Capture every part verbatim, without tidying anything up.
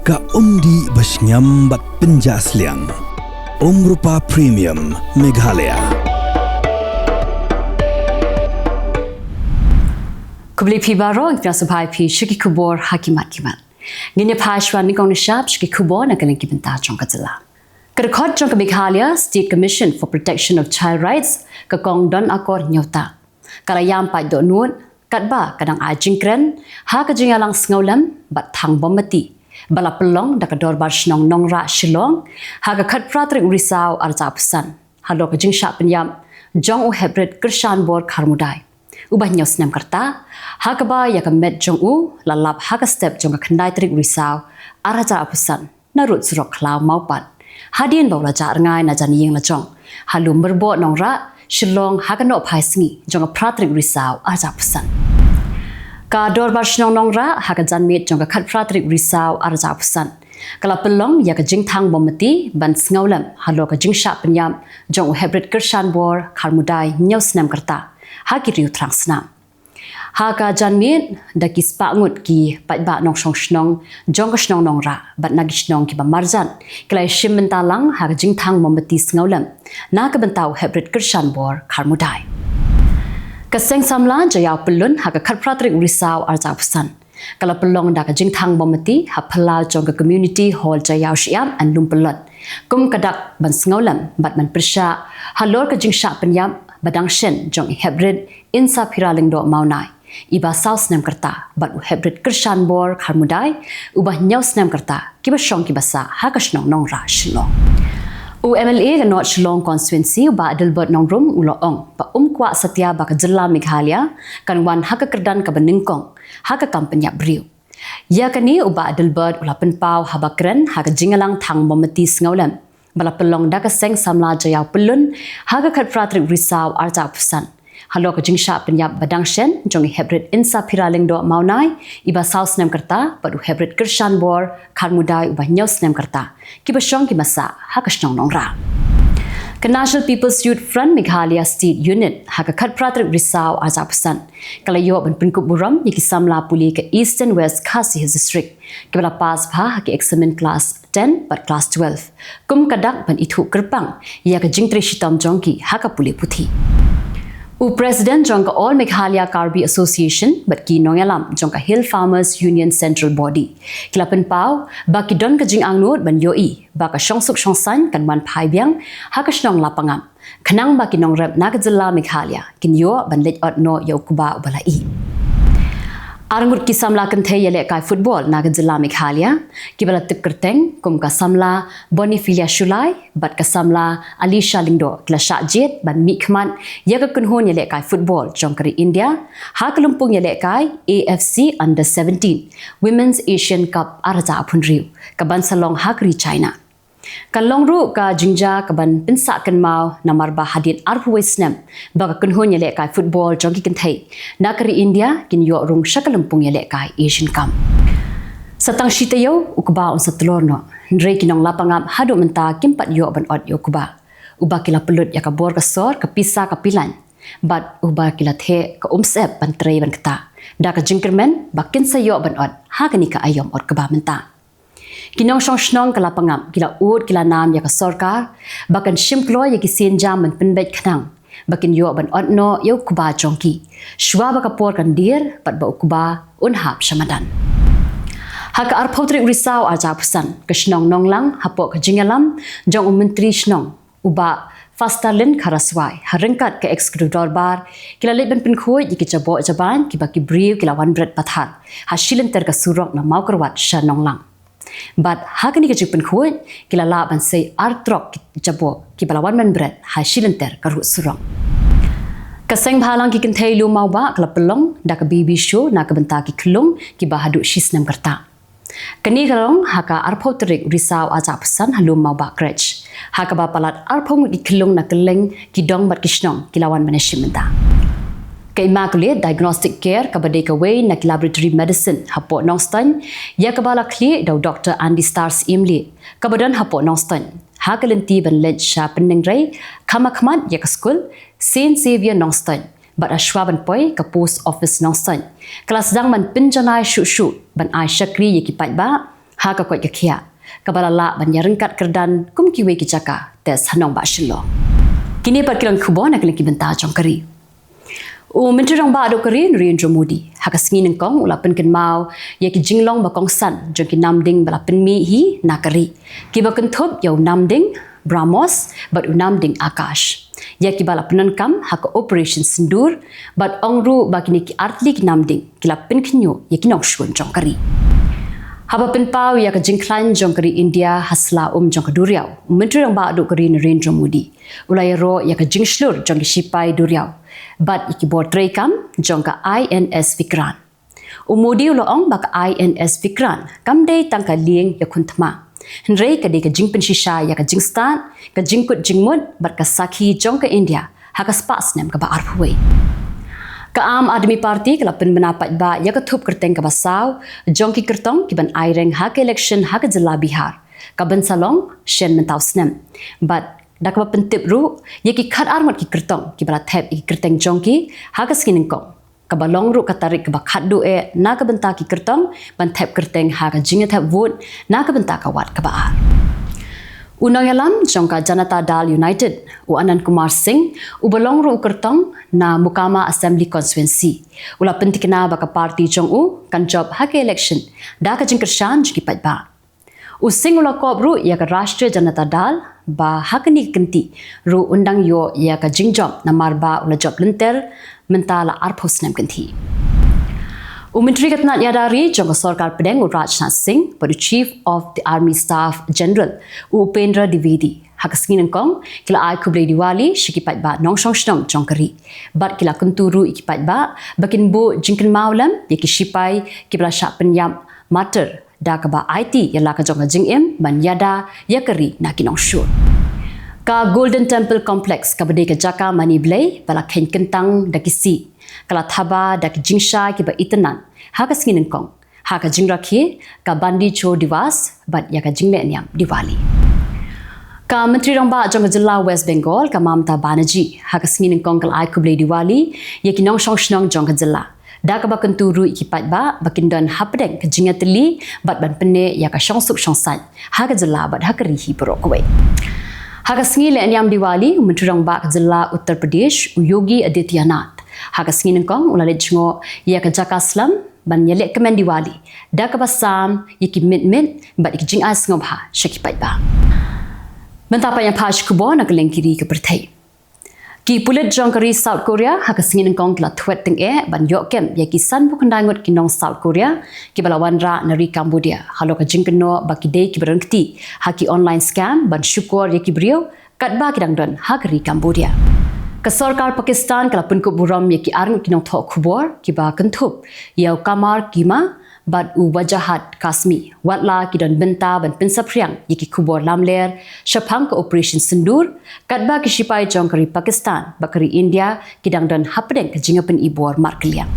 Ka umdih ba shngiam bad pynjah sliang. Umrupa Premium Meghalaya. Khublei phi baroh, ngi pdiang sngewbha ïa phi sha ki khubor ha ki mat ki mat. Ngin ïa phai shuwa nyngkong nyngshap sha ki khubor na ka liang ki bynta jong ka jylla. Ka dkhot jong ka Meghalaya State Commission for Protection of Child Rights, ka Kong Donakor Hynñiewta, ka la ïam paid dohnud katba ka dang ai jingkren ha ka jingïalang sngewlem bad thang mombati ba la pynlong da ka Dorbar Shnong Nongrah Shillong ha ka khatphra tarik u Risaw arhajar arphew san halor ka jingshah pynïap jong u Heprit Kyrshanbor Kharmudai, uba hynñiew snem ka rta, ha kaba ïa ka met jong u la lap ha ka step jong ka khyndai tarik u Risaw arhajar arphew san na rud surok Khlaw Mawpat, hadien ba u la jah rngai na jan ïing lajong ha Lum Myrboh Nongrah Shillong ha ka nohphai sngi jong ka phra tarik u Risaw arhajar arphew san. Ka Dorbar Shnong Nongrah ha ka janmiet jong ka khatphra tarik u Risaw arhajar arphew san ka la pynlong ïa ka jingthang mombati ban sngewlem halor ka jingshah pynïap jong u Heprit Kyrshanbor Kharmudai, hynñiew snem ka rta, ha ki riew thrang snam. Ha ka janmiet, da ki spah ngut ki paidbah nongshong shnong jong ka shnong Nongrah bad na ki shnong kiba marjan ki la ïashim bynta lang ha ka jingthang mombati sngewlem na ka bynta u Heprit Kyrshanbor Kharmudai. Ka Seng Samla Jaïaw Pyllun ha ka khatphra tarik u Risaw arhajar arphew san ka la pynlong da ka jingthang mombati ha phyllaw jong ka Community Hall Jaïaw Shyiap and Lum Pyllun, kum ka dak ban sngewlem bad ban pyrshah halor ka jingshah pynïap ba dang shen jong i Heprit Insaphira Lyngdoh Mawnai, iba saw snem ka rta, bad u Heprit Kyrshanbor Kharmudai, uba hynñiew snem ka rta, kiba shong kiba sah ha ka shnong Nongrah Shillong. U M L A ka North Shillong Constituency, u Bah Adelbert Nongrum, u la ong ba um kwah satia ba ka jylla Meghalaya kan wan ha ka kyrdan kaba nyngkong ha ka kam pynïap briew. Ïa kane u Bah Adelbert u la pynpaw haba kren ha ka jingïalang thang mombati sngewlem ba la pynlong da ka Seng Samla Jaïaw Pyllun ha ka khatphra tarik u Risaw arhajar arphew san halor ka jingshah pynïap ba dang shen jong i Heprit Insaphira Lyngdoh Mawnai, iba saw snem ka rta, bad u Heprit Kyrshanbor Kharmudai, uba hynñiew snem ka rta, kiba shong kiba sah ha ka shnong Nongrah. Ka National People's Youth Front Meghalaya State Unit ha ka khatphra tarik u Risaw arhajar arphew san ka la ïoh ban pynkup burom ïa ki samla pule ka Eastern West Khasi Hills District kiba la pass bha ha ki eksamin klas ten bad klas twelve, kum ka dak ban ithuh kyrpang ïa ka jingtrei shitom jong ki ha ka pule puthi. U President jong ka All Meghalaya Karbi Association bad ki nongïalam jong ka Hill Farmers Union Central Body ki la pynpaw ba ki don ka jingangnud ban ïohi ba ka shongsuk shongsaiñ kan wan phai biang ha ka shnong Lapangap, khnang ba ki nongrep na ka jylla Meghalaya kin ïoh ban leit ot noh ïa u kba uba la ih. Arngut ki samla kynthei ïalehkai football na ka jylla Meghalaya kiba la tip kyrteng kum ka samla Boniphilia Shullai bad ka samla Alisha Lyngdoh ki la shah jied ban mihkhmat ïa ka kynhun ïalehkai football jong ka ri India ha ka lympung ïalehkai A F C Under Seventeen Women's Asian Cup arhajar arphew hynriew, kaban sa long ha ka ri China. Kan long ruh ka jingjia kaban pynsah kynmaw namar ba hadien arphew wei snem ba ka kynhun ïalehkai football jong ki kynthei na ka ri India kin ïoh rung sha ka lympung ïalehkai Asian Cup. Sa tang shi taïew u kba un sa tlor noh, hynrei ki nong Lapangap haduh mynta kim pat ïoh ban ot ïa u kba, uba ki la pynlut ïa ka bor ka sor, ka pisa ka pilaiñ, bad uba ki la theh ka umsyep ban trei ban ktah da ka jingkyrmen ba kin sa ïoh ban ot ha kane ka aïom ot kba mynta. Ki nongshong shnong ka Lapangap ki la ud ki la nam ïa ka sorkar ba kan shim kloi ïa ki sienjam ban pynbeit khnang ba kin ïoh ban ot noh ïa u kba jong ki shuwa ba ka por kan dier bad ba u kba un hap sha madan. Ha ka arphew tarik u Risaw arhajar arphew san, ka shnong Nonglang, hapoh ka jingïalam jong u Myntri Shnong u Bah Fastalyne Kharaswai, ha ryngkat ka Executive Dorbar, ki la leit ban pynkhuid ïa ki jaboh jabaiñ kiba ki briew ki la wan bret pathar ha shilynter ka surok na Mawkyrwat sha Nonglang. Bad ha kane ka jingpynkhuid ki la lah ban sei ar trok ki jaboh kiba la wan ban bret ha shilynter ka ruh surok. Ka Seng Bhalang ki Kynthei Lum Mawbah ka la pynlong da ka baby show na ka bynta ki khyllung kiba haduh shi snem ka rta. Kane ka long ha ka arphew tarik u Risaw arhajar arphew san ha Lum Mawbah Crèche, ha kaba palat arphew ngut ki khyllung na kylleng ki dong bad ki shnong ki la wan ban ïashim bynta. Ka Immaculate Diagnostic Care, kaba dei kawei na ki laboratory medicine hapoh Nongstoiñ, ïa kaba la khlieh da u Doktor Andy Star Syiemlieh, kaba don hapoh Nongstoiñ, ha ka lynti ban leit sha Pyndengrei, kham hakhmat ïa ka skul Saint Xavier Nongstoiñ, bad ha shuwa ban poi ka Post Office Nongstoiñ, ka la sdang ban pynjanai shuh shuh ban ai shakri ïa ki paidbah ha ka koit ka khiah, kaba la lah ban ïaryngkat kyrdan kum kiwei ki jaka test ha nongbah Shillong. Kine pat ki long ki khubor na ka liang ki bynta jong ka ri. U Myntri Rangbah Duh ka ri Narendra Modi ha ka sngi nyngkong u la pynkynmaw ïa ki jinglong ba kongsan jong ki namding ba la pynmih hi na ka ri, kiba kynthup ïa u namding BrahMos bad u namding Akash, ïa kiba la pyndonkam ha ka Operation Sindoor, bad ong ruh ba kine ki artylli ki namding ki la pynkhynñiuh ïa ki nongshun jong ka ri. Haba pynpaw ïa ka jingkhlaiñ jong ka ri India ha sla um jong ka duriaw, u Myntri Rangbah Duh ka ri Narendra Modi u la ïaroh ïa ka jingshlur jong ki shipai duriaw bad ïa ki bor treikam jong ka I N S Vikrant. U Modi u la ong ba ka I N S Vikrant kam dei tang ka lieng ïakhun thma, hynrei ka dei ka jingpynshisha ïa ka jingstad, ka jingkut jingmut bad ka sakhi jong ka India ha ka spah snem kaba arphew wei. Ka Aam Aadmi Party ka la pynbna paidbah ïa ka thup kyrteng kaba saw jong ki kyrtong kiban aireng ha ka election ha ka jylla Bihar, kaban sa long shen mynta u snem, bad da kaba pyntip ruh ïa ki khatar ngut ki kyrtong kiba la thep ïa ki kyrteng jong ki ha ka sngi nyngkong, kaba long ruh ka tarik kaba khatduh eh na ka bynta ki kyrtong ban thep kyrteng ha ka jingïathep vote na ka bynta ka wad kaba ar. U nongïalam jong ka Janata Dal United, u Anand Kumar Singh, uba long ruh u kyrtong na Mokama Assembly Constituency, u la pyntikna ba ka party jong u kan jop ha ka election da ka jingkyrshan jong ki paidbah. U Singh u la kop ruh ïa ka Rashtriya Janata Dal ba ha kane ka kynti ruh un dang ïoh ïa ka jingjop namar ba u la jop lynter mynta la arphew snem kynthih. U Myntri ka tnat ïada ri jong ka Sorkar Pdeng u Rajnath Singh bad u Chief of the Army Staff General u Upendra Dwivedi ha ka sngi nyngkong ki la ai khublei Diwali sha ki paidbah nongshong shnong jong ka ri, bad ki la kyntu ruh ïa ki paidbah ba kin buh jingkynmaw lem ïa ki shipai kiba la shah pynïap martyr da kaba aiti ïa la ka jong ka jingim ban ïada ïa ka ri na ki nongshun. Ka Golden Temple Complex, kaba dei ka jaka mane blei ba la kheiñ kyntang da ki sih, ka la thaba da ki jingshai kiba itynnad ha ka sngi nyngkong ha ka jingrakhe ka Bandi Chhor Diwas bad ïa ka jinglehniam Diwali. Ka Myntri Rangbah jong ka jylla West Bengal, ka Mamata Banerjee, ha ka sngi nyngkong ka la ai khublei Diwali ïa ki nongshong shnong jong ka jylla, da kaba kyntu ruh ïa ki paidbah ba kin don hapdeng ka jingïatylli bad ban pynneh ïa ka shongsuk shongsaiñ ha ka jylla bad ha ka ri hi baroh kawei. Ha ka sngi lehniam Diwali, u Myntri Rangbah ka jylla Uttar Pradesh u Yogi Adityanath ha ka sngi nyngkong u la leit jngoh ïa ka jaka slem ban ïaleh kmen Diwali da kaba sam ïa ki miet miet bad ïa ki jingai sngewbha sha ki paidbah. Mynta pat ïa pha shi khubor na ka liang ki ri ka pyrthei. Ki pulit jong ka ri South Korea ha ka sngi nyngkong ki la thwet tyngeh ban ïoh kem ïa ki sanphew khyndai ngut ki nong South Korea kiba la wanrah na ri Cambodia halor ka jingkynnoh ba ki dei kiba rangkti ha ki online scam ban shukor ïa ki briew katba ki dang don ha ka ri Cambodia. Ka sorkar Pakistan ka la pynkup burom ïa ki ar ngut ki nongthoh khubor kiba kynthup ïa u Qamar Qima bad u Wajahat Qasmi, watla ki don bynta ban pynsaphriang ïa ki khubor lamler shaphang ka Operation Sindoor, katba ki shipai jong ka ri Pakistan bad ka ri India ki dang don hapdeng ka jingïapyni bor markylliang.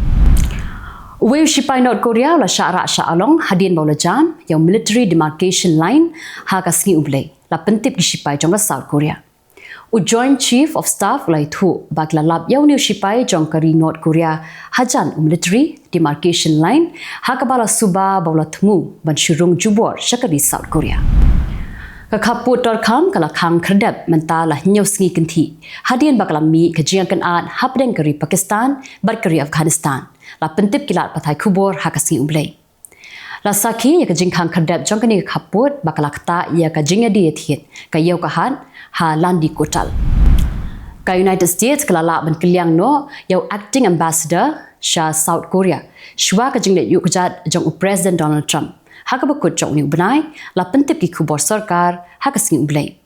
Uwei u shipai North Korea u la shah rah shah along hadien ba u la jam ïa u Military Demarcation Line ha ka sngi U Blei, la pyntip ki shipai jong ka South Korea. U Joint Chief of Staff u la ïathuh ba ki la lap ïa une u shipai jong ka ri North Korea hajan u Military Demarcation Line, ha kaba la suba ba u la thmu ban shu rung jubor sha ka ri South Korea. Ka khappud Torkham ka la khang khyrdep mynta la hynñiew sngi kynthih hadien ba ka la mih ka jingïakynad hapdeng ka ri Pakistan bad ka ri Afghanistan, la pyntip ki lad pathai khubor ha ka sngi U Blei. La sakhi ïa ka jingkhang khyrdep jong kane ka khappud ba ka la ktah ïa ka jingïadie ïathied ka ïew ka hat ha Landi Kotal. Ka United States ka la lah ban kylliang noh ïa u Acting Ambassador sha South Korea shuwa ka jingleit ïuh kjat jong u President Donald Trump. Ha kaba kut jong une u bnai, la pyntip ki khubor sorkar ha ka sngi U Blei.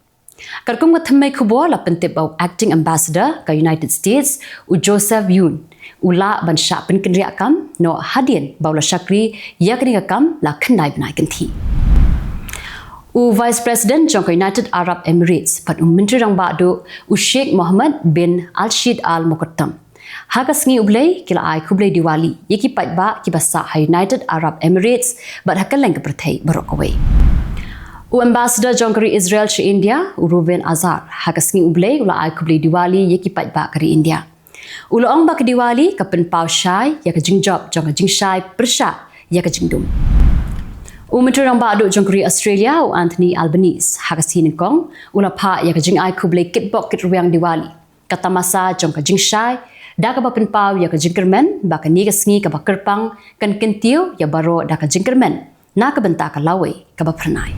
Katkum ka thymmei khubor, la pyntip ba u Acting Ambassador ka United States, u Joseph Yun, u lah ban shah pynkynriah kam noh hadien ba u la shakri ïa kane ka kam la khyndai bnai kynthih. U Vice President jong ka United Arab Emirates bad u Myntri Rangbah Duh, u Sheikh Mohammed bin Rashid Al Maktoum, ha ka sngi U Blei ki la ai khublei Diwali ïa ki paidbah kiba sah ha United Arab Emirates bad ha kylleng ka pyrthei baroh kawei. U Ambassador jong ka ri Israel sha India, u Reuven Azar, ha ka sngi U Blei u la ai khublei Diwali ïa ki paidbah ka ri India. U la ong ba ka Diwali ka pynpaw shai ïa ka jingjop jong ka jingshai pyrshah ïa ka jingdum. U Myntri Rangbah Duh jong ka ri Australia, u Anthony Albanese, ha ka sngi nyngkong u la phah ïa ka jingai khublei kitbok kitrwiang Diwali, ka tamasa jong ka jingshai, da kaba pynpaw ïa ka jingkyrmen ba kane ka sngi kaba kyrpang kan kyntiew ïa baroh da ka jingkyrmen na ka bynta ka lawei kaba phyrnai.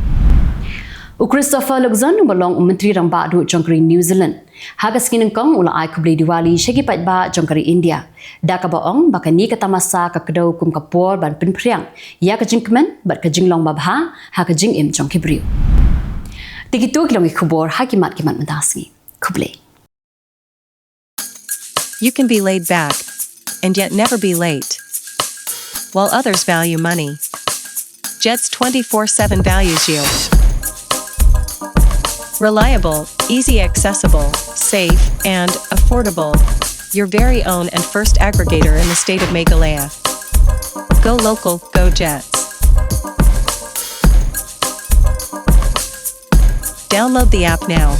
U Christopher Luxon, uba long u Myntri Rangbah Duh jong ka ri New Zealand, ha ka sngi nyngkong u la ai khublei Diwali sha ki paidbah jong ka ri India, da kaba ong ba kane ka tamasa ka kdew kum ka por ban pynphriang ïa ka jingkmen bad ka jinglong babha ha ka jingim jong ki briew. Te kito ki long ki khubor ha ki mat ki mat mynta ka sngi. Khublei. You can be laid back and yet never be late. While others value money, Jets twenty-four seven values you. Reliable, easy accessible, safe, and affordable. Your very own and first aggregator in the state of Meghalaya. Go local, go Jets. Download the app now.